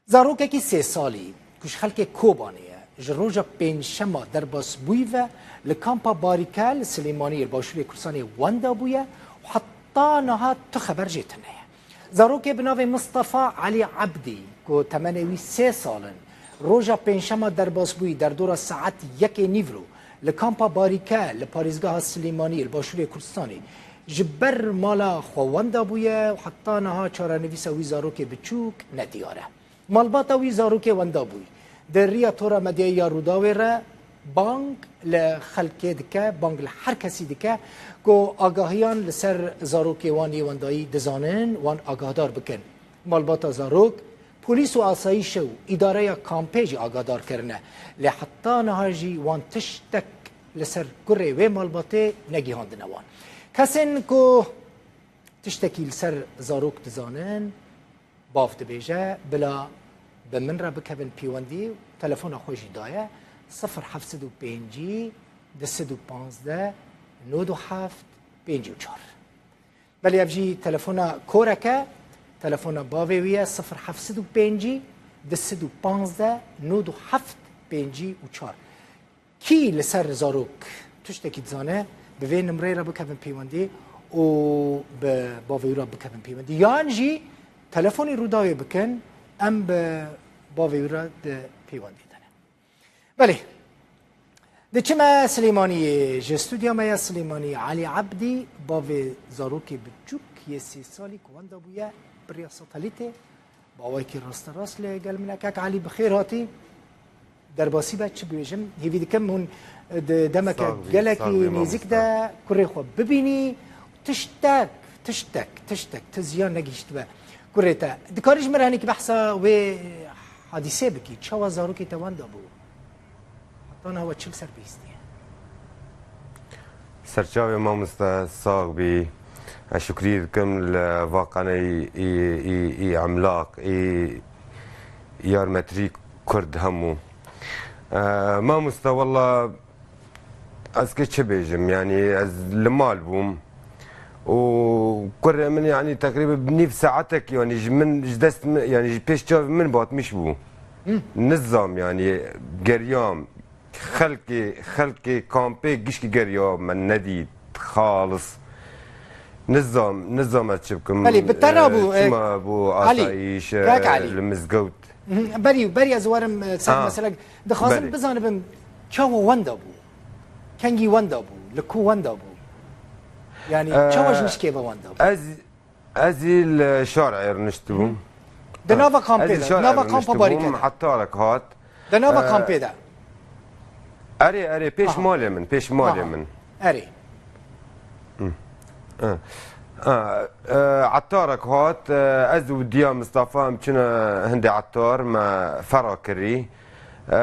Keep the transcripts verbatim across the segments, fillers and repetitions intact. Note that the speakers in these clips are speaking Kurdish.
Zarokekî sê salî ku ji xelkê Kobanê ye, ji roja pêncşema derbasbûyî ve li kampa Barîke li Silêmaniyê li başûrê Kurdistanê wenda bûye û heta niha tu xeber jê tune ye. Zarokê bi navê Mistefa Elî Ebdî ku temenê wî sê sal in, roja pêncşema derbasbûyî derdora saet yekê nîvro li kampa Barîke li parêzgeha Silêmaniyê li başûrê Kurdistanê ji ber mala xwe wenda bûye û heta niha çarenivîsa wî zarokê biçûk nediyar e. Malbata wî zarokê wenda bûyî di riya tora medyayî ya Rûdawê re bang li xelkê dike, bang li her kesî dike ku agahiyan li ser zarokê wan yê wendayî dizanin, wan agahdar bikin. Malbata zarok, polîs û asayîşe û îdareya kampê jî agahdar kirine. Lê heta niha jî wan tiştek li ser kurê wê malbatê negihandine wan. Kesên ku tiştekî li ser zarok dizanin, bav dibêje, bila bi min re bikevin pêwendî û telefona xwe jî daye, sifir heft sed û pêncî, du sed û panzdeh, nod û heft, pêncî û çar. Belê ev jî telefona korek e, telefona bavê wî ye, sifir heft sed û pêncî, du sed û panzdeh, nod û heft, pêncî û çar. Kî li ser zarok tiştekî dizane, bi vê nimreyê re bikevin pêwendî û bi bavê wî re bikevin pêwendî. Yan jî telefonî Rûdawê bikin, em bi bavê wî re di pêwendî de ne. Belê. Diçime Silêmaniyê, ji stûdya me ya Silêmaniyê, Elî Ebdî, bavê zarokê biçûk yê sê salî ku wenda bûye, bi riya satelîtê, bi awayekî rasterast li gel min e. Kak Elî, bi xêr hatî. Derbasî be, çi bibêjim? Hêvî dikim hûn di demeke Sax bî, gelekî sax bî, nêzîk mamoste. de kurê xwe bibînî. Tiştek, tiştek, tiştek, tu ziyan negihîştibe kurê te. Dikarî ji min re hinekî behsa wê hadîsê bikî? Çawa zarokê te wenda bû? Heta niha we çi li ser bihîstiye? Serçavê mamoste, sax bî. Ez şukrî dikim li va qeneyî î, î, î emlaq, î yarmetrî Kurd hemû. E, mamoste, wela ez kê çi bêjim, yanî ez li mal bûm û kurê min, yanî teqrîben nîv saetek, yanî ji min, ji dest min, yanî ji pêş çavê min batmîş bû. Nizam, yanî geriyam. Xelkê, xelkê kampê gişkî geriya me nedît xalis. Nizam, nizam ez çi bikim. Belê, bi te re bû, e, çima bû Elî, asayîş, e, kak Elî. Li mizgewt. Mhm, berî, berî ez werim, e, ser Ha. meselek. Dixwazim Belê. bizanibim, çawa wenda bû? Kengî wenda bû? Li ku wenda bû? Yani, E, çawa ji nişkê ve wenda bû? Ez, ez î li şarê rûniştibûm. Di nava kampê Ez î de, şarê nava kampa rûniştibûm, Barîke de. Hetarek hat. Di nava E, kampê de. Erê, erê, pêş Aha. malê min, pêş malê Aha. min. Erê. Hı. Hı. Hı. E, etarek hat, e, ez û diya Mistefa em çine hindê etar, me fera kirî. E,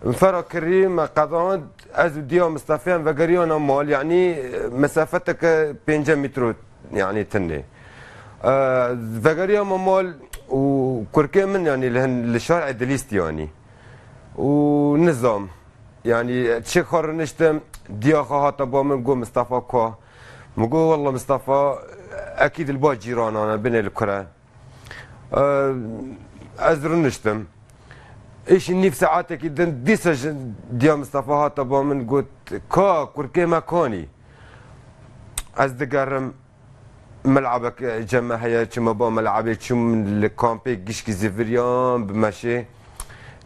em fera kirî, me qedand, ez û diya Mistefayê em vegeriyana mal, yanî mesafeteke pêncî metro, yanî tinê. E, vegeriyama mal û kurkê min, yanî li hin, li şarê dilîst, yanî. Û nizam. Yanî çi xwe rûniştim, diya xwe hate ba min, got, "Mistefa ka?" Min got, "Walla Mistefa, ekîd li ba cîranan e, binê li kure." Eee, ez rûniştim. Îşî nîv saetekî din dîsa ji diya Mistefa hate ba min, got, "Ka, kurkê me kanî?" Ez digerim, Milabek cem me heye, çima ba milabê çûm li kampê gişkî ziviriyan bi meşê.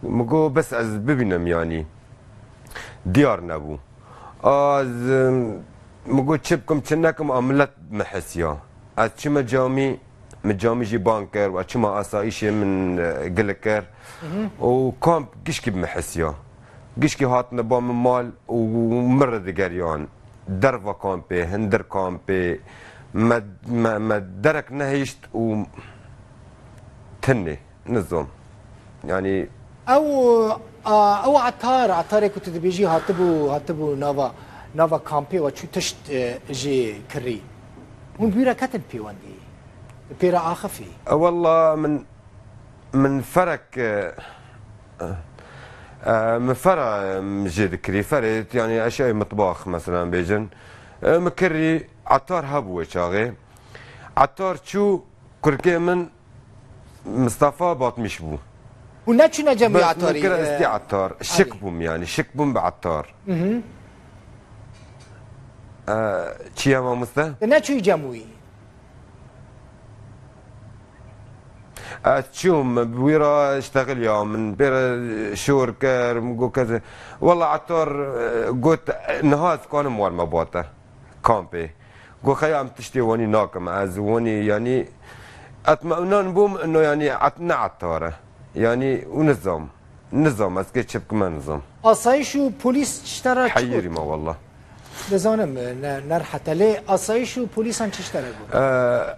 Min got, bes ez bibînim, yanî diyar nebû. Az, min got, çi bikim, çi nekim, a milet min hisiya. Ez çime camî, min camî jî ban kir, we çima asayîşê min, e, gilik kir. Hı hı. Û kamp gişkî bi min hisiya. Gişkî hatine ba min mal û min re digeriyan. Derva kampê, hindir kampê, me, me, me derek nehişt û tinê, nizam. Yanî Ew, a, ew etar, etarê ku tu dibêjî hatibû, hatibû nava, nava kampê we çû tişt, e, jê kirî. Hûn bîra ketin pêwendî? Pê re axifî? E, wella min Min ferek, e, e, min fera, e, jê dikirî. Ferê, yanî eşyayê mitbax, meselen bêjin. E, min kirî, etar hebû wê çaxê. Etar çû, kurkê min Mistefa batmîş bû. Hûn neçûne cem wî Bes min Etarî, kira e, estî Etar. Şik Elî? Bûm yani. Şik bûm bi Etar. Hı hı. E, çi ye mamoste? Te neçûyî cem wî? Ez çûm, bi wî re ştexil ya min. Pê re şor kir, min got kes. Wela Etar, e, got, niha ez kanim warme bate. Kampê. Got, xeya em tiştê wanî nakim. Ez wanî, yanî, etmewnan bûm, ino, yanî, et-, ne Etar e. Yanî, û nizam. Nizam, ez kê çi bikime nizam. Asayiş û polîs tişte re çi Heyirî got? Me, wela. Dizanim, ne, ne rehet e. Lê asayiş û polîsan tişte re got? Ee,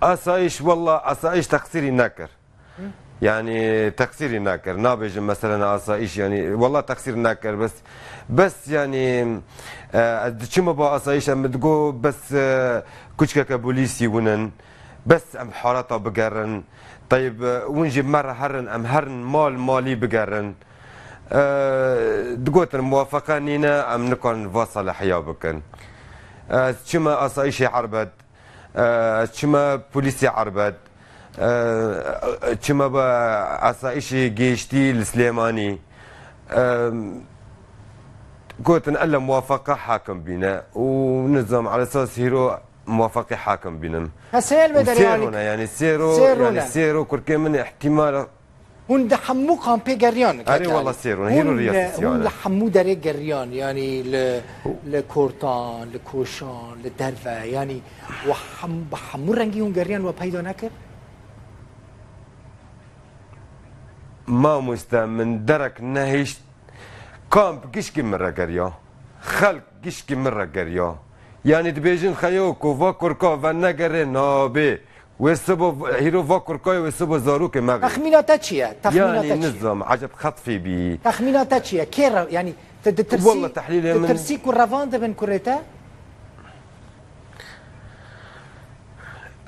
asayiş, wela, asayiş teqsîrî nekir. Hı? Yani, teqsîrî nekir. Nabêjim, mesela, asayiş, yani, wela teqsîr nekir. Bes, bes, yani, e, ez diçim ba asayiş, em digo, bes, e, kuçkeke polîsî winin. Bes em harata bigerin. Teyb, e, win jî me re herin, em herin mal malî bigerin. E, digotin, muwafeqe nîne, em nikarin va selehiya bikin. E, ez çime asayîşê erbet, e, ez çime polîsê erbet, e, çime bi asayîşê gêştî li Silêmanî. E, gotin, ele muwafeqe hakim bîne û nizam, elesas hîro muwafeqê hakim bînim. Heseyel Û me derê sê yanî rûne, yani sê rû, sê yani rûne. Sê rû kurkê min îhtimal Hûn di hemû kampê geriyan, Erê, kek wela Alî. Sê rûne, Hûn, hîro riyasî hûn yani. Li hemû derê geriyan, yanî li, li Kortan, li Koşan, li derve, yanî we hem, bi hemû rengî hûn geriyan we peyda nekir? Mamoste, min derek nehişt, kamp gişkî min re geriya. Xelk gişkî min re geriya. Yanî dibêjin xeyo ku va kurka ve negerê nabê. Wê sibo, hîro va kurkayê wê sibo zarokê me bê. Texmîna te çi ye? Texmîna Yanî te çi ye? Nizam, eceb xetfê bî. Texmîna te çi ye? Kê re, yanî, tu ditirsî, Walla tehlîlê min ditirsî ku revan dibin kurê te?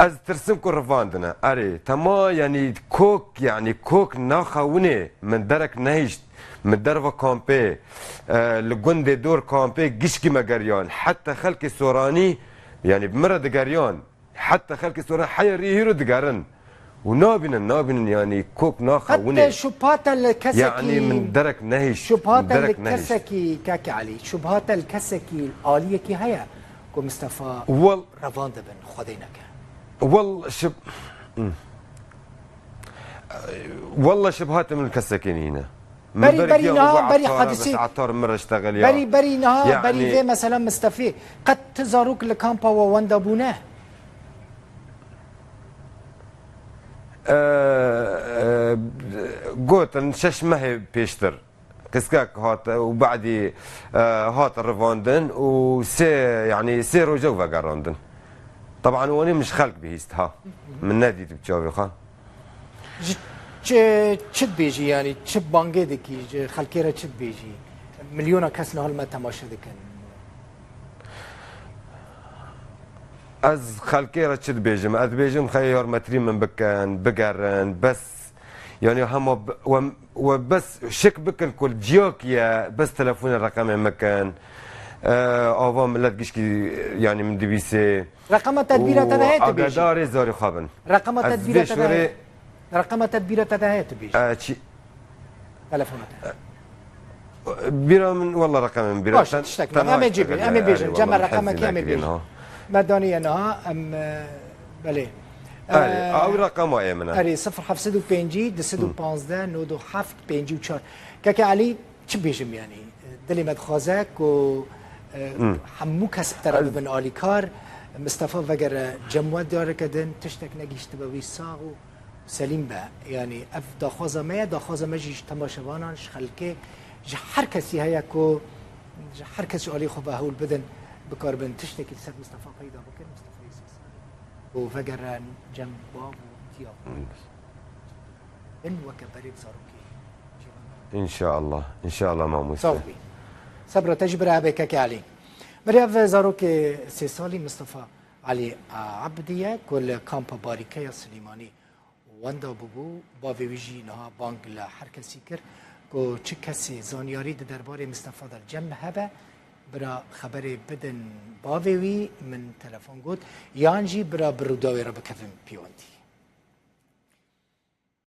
Ez tirsim ku rivandine. Erê, tema, yanî kok, yanî kok naxewinê, min derek nehişt. Min derva kampê, e, li gundê dor kampê gişkî me geriyan. Heta xelkê Soranî, yanî bi min re digeriyan. Heta xelkê Soranî heya rî hîro digerin. Û nabînin, nabînin, yanî kok naxewinê. Heta şubhate li kesekî Yanî min derek nehişt. Şubhate Derek li nehişt. Kesekî, kek Elî, şubhate li kesekî aliyekî heye ku Mistefa Wel- revan dibin, Xwedê neke. Wel şib-, Hmm. Walla şibhatê min kesekê nîne. Min Berî, berî berî niha, berî hadisê, bes Atar min re ştexeliya. Berî, berî niha, Yanî berî vê mesela Mistefê. Qet ti zarok li kampa we wenda bûne? Ee, e, gotin şeş mehê pêştir. Qîskek hat û badî, e, hat rivandin û sê, yanî sê roja vegerandin. Teban wanî min ji xelk bihîst ha. Min nedît bi çavê xwe. Ji çi, çi dibêjî, yanî çi bangê dikî, ji xelkê re çi dibêjî? Milyona kes niha li me temaşe dikin. Ez xelkê re çi dibêjim? Ez dibêjim, xeyê yarmetirî min bikin, bigerin, bes. Yanî hema bi-, we, we bes şik bikin ku ciyakî ye, bes telefonê reqemê min kin. E, ava millet gişkî, yanî min dibîsê. Reqema tedbîra te de heye tu bêjî? Û agadarê zarê xwe bin. Reqema Ez tedbîra vê te de şorê heye? Reqema tedbîra te de heye tu bêjî? E, çi? Telefona te. Bîra min, wela reqemê min bîra. Baş, tiştek min. Em ê cî bî, em ê bêjin. Cem, reqemekî em ê bêjin. Me daniye niha, em, e, belê. Erê, E, ew reqema ê min e. Erê, sifir heft sed û pêncî, du sed û panzdeh, nod û heft, pêncî û çar. Keke Elî, çi bêjim yanî? Dilê me dixwaze ku, e, hemû kes bi te re bibin alîkar. Mistefa vegere cem we diyareke din, tiştek negihîştibe wî sax û Selîm be, yanî ev daxwaza me ye, daxwaza me jî ji temaşevanan, ji xelkê, ji her kesî heye ku, ji her kes ji alî xwe ve hewl bidin, bikaribin tiştekî li ser Mistefa peyda bikin, Mistefayê Sêsalî û vegerin cem bav û tiya xwe. Bin weke berê bi zarokê cîran. Înşallah, înşallah mamoste. Sax bî. Sebra te jî bira hebe keke Elî. Berê ev zarokê sê salî Mistefa Elî Ebdî ye ku li kampa Barîke ya Silêmanî wenda bûbû, bavê wî jî niha bang li her kesî kir ku çi kesê zanyarî di derbarê Mistefa de li cem hebe, Bira xeberê bidin bavê wî, min telefon got, yan jî bira bi Rûdawê re bikevin pêwendî.